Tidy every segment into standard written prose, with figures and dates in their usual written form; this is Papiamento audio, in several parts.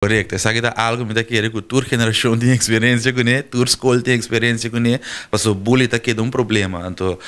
Korekto, esaki ta algu mi ta kere ku tur generashon tin eksperensia kuné, tur skol tin eksperensia kuné, pasobra bully ta keda un problema. Anto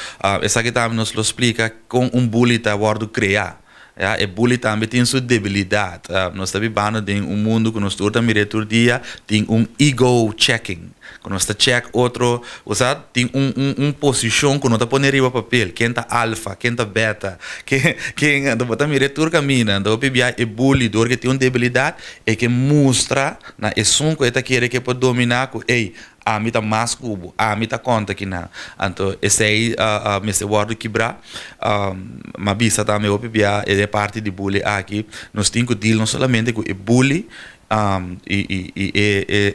esaki tambe nos lo splika kon un bully ta wòrdu kreá. Ya, e bully tambe tin su debilidat. Nos ta bibando den un mundu ku nos tur ta mir'é tur dia, tin un ego checking, ku nos ta check otro, osea tin un un un posishon ku no ta pone riba papel, ken ta alfa, ken ta beta, ken ken, anto bo ta mir'é tur kaminda. Anto hopi bia e bully dor ke tin un debilidat e ke mustra na esun ku e ta kere ke por dominá ku ey, ami ta mas ku bo, ami ta konta kinan. Anto esei mester wòrdu kibrá. M'a bisa tambe hopi bia e parti di bully aki, nos tin ku deal no solamente ku e bully i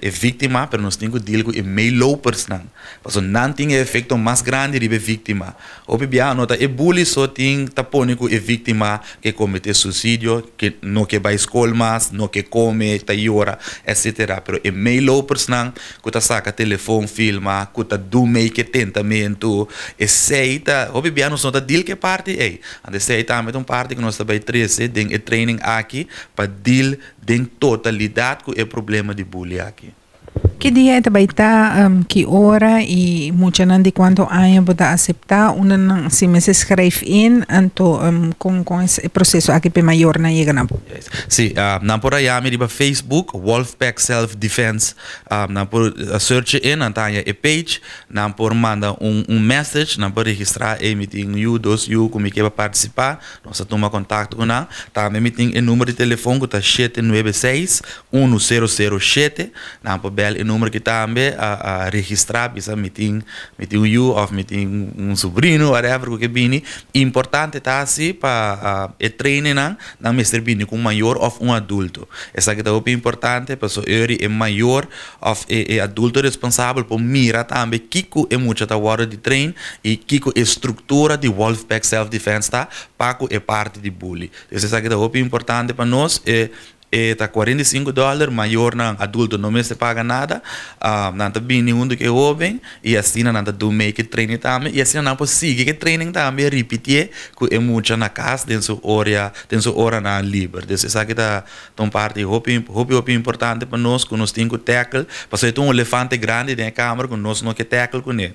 e víktima, pero nos tin ku deal ku e meelopersnan, pasobra nan tin e efekto mas grandi riba e víktima. Hopi bia no ta e bully so tin ta pone ku e víktima ke kometé suisidio, ke no ke bai skol mas, no ke kome, ta yora, etcetera. Pero e meelopersnan ku ta saka telefon filma, ku ta dun mei ke tentamentu, esei ta, hopi bia nos no ta deal ku e parti ei. Anto esei tambe ta un parti ku nos ta bai trese den e training aki pa deal den totalidat ku e problema di bully aki. Ki dia e ta bai ta, ki ora i muchanan di kuantu aña bo ta aseptá? Unda nan si mester schrijf in, anto kon kon e proseso aki pa e mayornan yega na bo? Sí, nan por haya mi riba Facebook, Wolfpack Self Defense. Nan por search e, nan ta haña e page. Nan por manda un un message, nan por registrá, ey mi tin un yu, dos yu ku mi ke pa partisipá. Nos ta tuma kontakto ku nan. Tambe mi tin e number di telefon ku ta 796 1007. Nan por bel e number aki tambe a a registrá bisa mi tin mi tin un yu òf mi tin un subrino whatever ku ke bini. Importante ta si pa e trainingnan nan mester bini ku un mayor òf un adulto. Esaki ta hopi importante pasobra eri e mayor òf e e adulto responsabel por mira tambe kiko e mucha ta wòrdu di train i kiko e struktura di Wolfpack Self Defense ta pa ku e parti di bully. Dus esaki ta hopi importante pa nos. E E ta 45 dòler, mayornan adulto no mester paga nada. Nan ta bini huntu ku e hóben i asina nan ta duna mee ku e training tambe i asina nan por sigui ku e training tambe ripitié ku e mucha na kas den su oria den su oranan liber. Dus esaki ta un parti hopi hopi hopi importante pa nos ku nos tin ku tackle pasobra e ta un olefante grandi den e kamer ku nos no ke tackle kuné.